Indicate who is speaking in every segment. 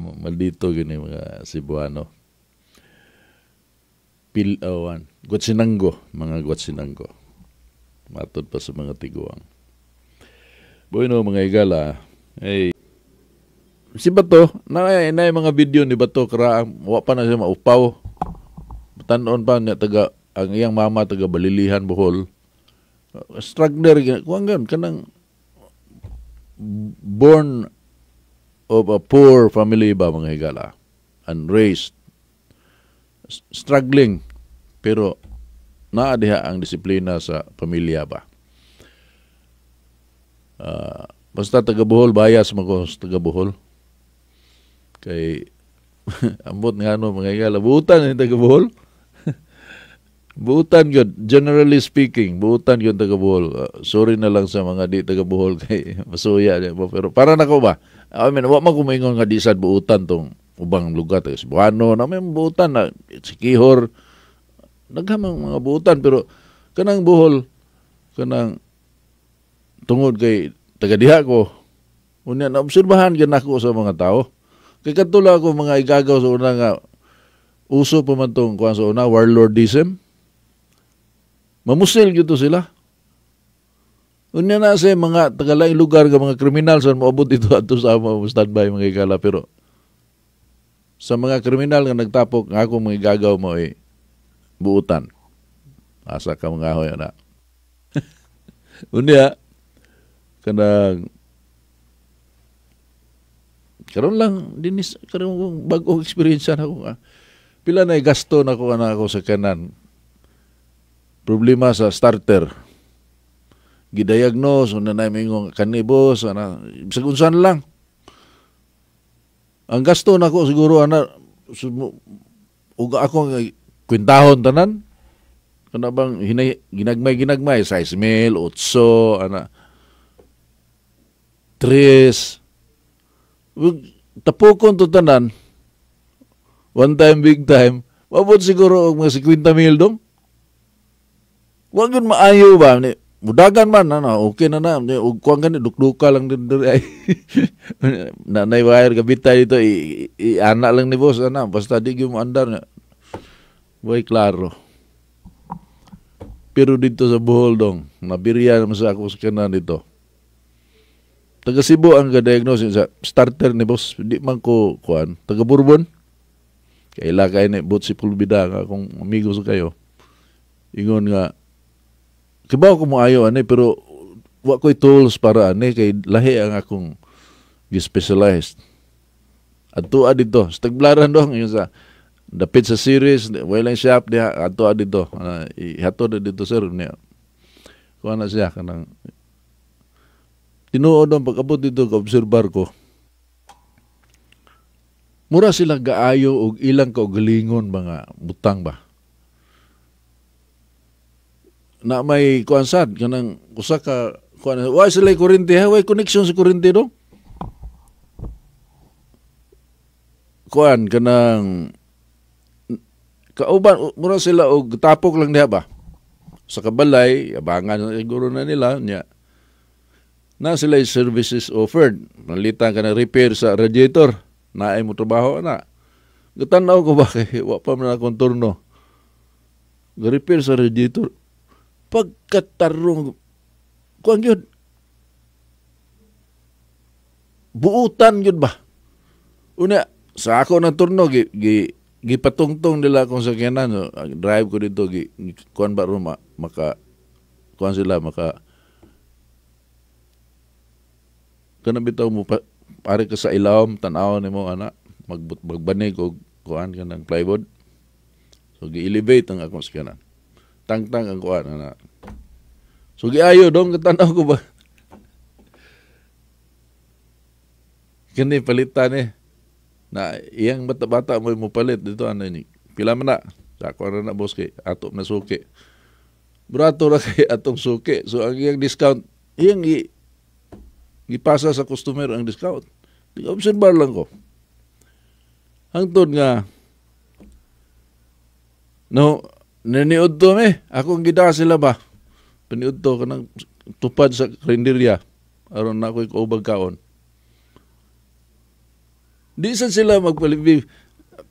Speaker 1: Maldito gini mga Cebuano. Pilawan. Guatsinanggo, mga Guatsinanggo. Matod pa sa mga tiguang. Bueno, mga higala, hey, si Bato, na na mga video ni Bato karaang wa pa na siya maupaw. Tanon pa niya taga ang iyang mama taga Balilihan, Bohol. Struggler kuan gan kanang born of a poor family ba, mga higala, and raised struggling, pero naa diha ang disiplina sa pamilya ba. Basta taga Bohol, bias man ko sa taga Bohol. Kay ambot nga ano, mga higala, buutan ni taga Bohol. Buutan gyud, generally speaking, buutan gyud taga Bohol. Sorry na lang sa mga di taga Bohol kay masuya di ba? Pero para nako ba? I mean, wa man ko maingon nga di sad buutan tong ubang lugar, taga Cebuano, na may buutan na Siquijor. Daghan mga buutan, pero kanang Bohol, kanang tungod kay taga diha ko. Unya naobserbahan gyud nako sa mga tao. Kay kadto lang ako, mga igagaw, sa una nga uso pa man tong kuan sa una, warlordism. Mamusil gyud to sila. Unya na sa mga tagalaing lugar nga mga kriminal sa moabot dito adto sa amo standby, mga higala, pero sa mga kriminal nga nagtapok nga akong mga igagaw mo ay buutan. Asa ka mga hoy na. Unya kanang karon lang dinis karon bag-ong experience na ako. Pila na gasto na ko ana ako sa kanan. Problema sa starter. Gidiagnose una na mingon kani boss ana bisag unsan lang. Ang gasto nako siguro ana ug ako kwentahon tanan kana bang hinay, ginagmay ginagmay, 6 mil, 8 ana, 3. Tapokon to tanan, one time big time, mabot siguro og mga 50 mil dong. Wa gyud maayo ba ni mudagan man na okay na na ug kuan gani dukduka lang din diri ay na nay wire gabita dito i, ana lang ni boss ana basta di gyud mo andar na. Way klaro. Pero dito sa Bohol dong, nabirya naman sa ako sa kanan dito. Taga Cebu ang ga-diagnose sa starter ni boss, di man ko kuan, taga Bourbon. Kaila kay ni Bot si Pulbida nga akong amigo sa kayo. Ingon nga kibaw ko mo ayo ani, pero wa ko'y tools para ani kay lahi ang akong gi-specialized. Adto dito, sa Tagbilaran dong, yung sa dapit sa series, way lang shop diha, adto dito. Ihatod dito, sir, niya. Kuha na siya kanang tinuod ang pag-abot dito ka obserbar ko. Mura sila gaayo og ilang kaugalingon mga butang ba. Na may kuan sad kanang usa ka kuan, wa sila kuryente ha, way connection sa kuryente do. Kuan kanang kauban mura sila og tapok lang diha ba. Sa kabalay abangan siguro na nila nya. Na sila services offered. Malitan ka na repair sa radiator. Naay mo trabaho na. Gatanaw ko ba kay wa pa man akong turno. Repair sa radiator. Pagkatarong kuan gyud. Buutan gyud ba. Una sa ako na turno gi, gi gipatungtong nila akong sakyanan. So, drive ko dito gi, kuan ba ro maka kuan sila maka kanang bitaw mo pa, pare ka sa ilawom tan-awon nimo ana magbanig og kuan kanang plywood. So gi-elevate ang akong sakyanan. Tangtang ang kuan ana. So giayo dong tan-aw ko ba. Kini palitan eh. Na iyang bata-bata mo mo palit dito ano ni. Pila man na. Sa ako na na boss kay ato na suki. Brato ra kay atong suki. So ang iyang discount iyang gipasa sa customer ang discount. Obserbar lang ko. Hangtod nga no naniud to me. Akong gida sila ba. Paniud to kanang tupad sa karinderya aron na ako'y kaubag kaon. Di sad sila magpalibi.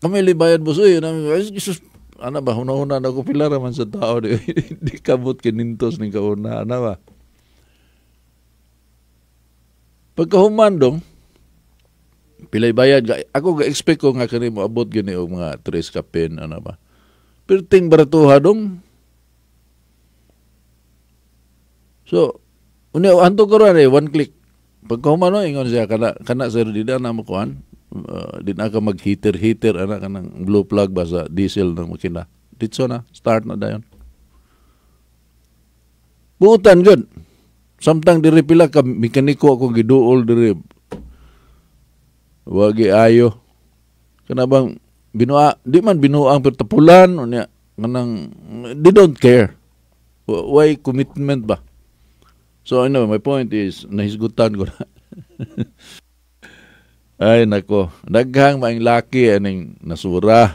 Speaker 1: Kami libayad, boss. Uy, ay, Jesus, ana ba, huna-huna na ko pila raman sa tao. Di kabot kinintos ni kauna. Ana ba? Pagkahuman dong, pilay bayad. Ako ga-expect ko nga kani mo abot gani og mga tres kapin, ano ba. Perting baratuha dong. So, unya anto ko eh, one click. Pagkahuman no, ingon siya, kana, kana sir, di na mo kuan. Di na ka mag-heater-heater, ana kanang blue plug ba sa diesel ng makina. Ditso na, start na dayon. Buutan gud. Samtang diri pila ka mekaniko akong giduol diri. Wagi ayo. Kana bang binua, di man binuang pero tapulan unya kanang they don't care. Why commitment ba? So anyway, my point is nahisgutan ko na. Ay nako, daghang maing laki aning nasura.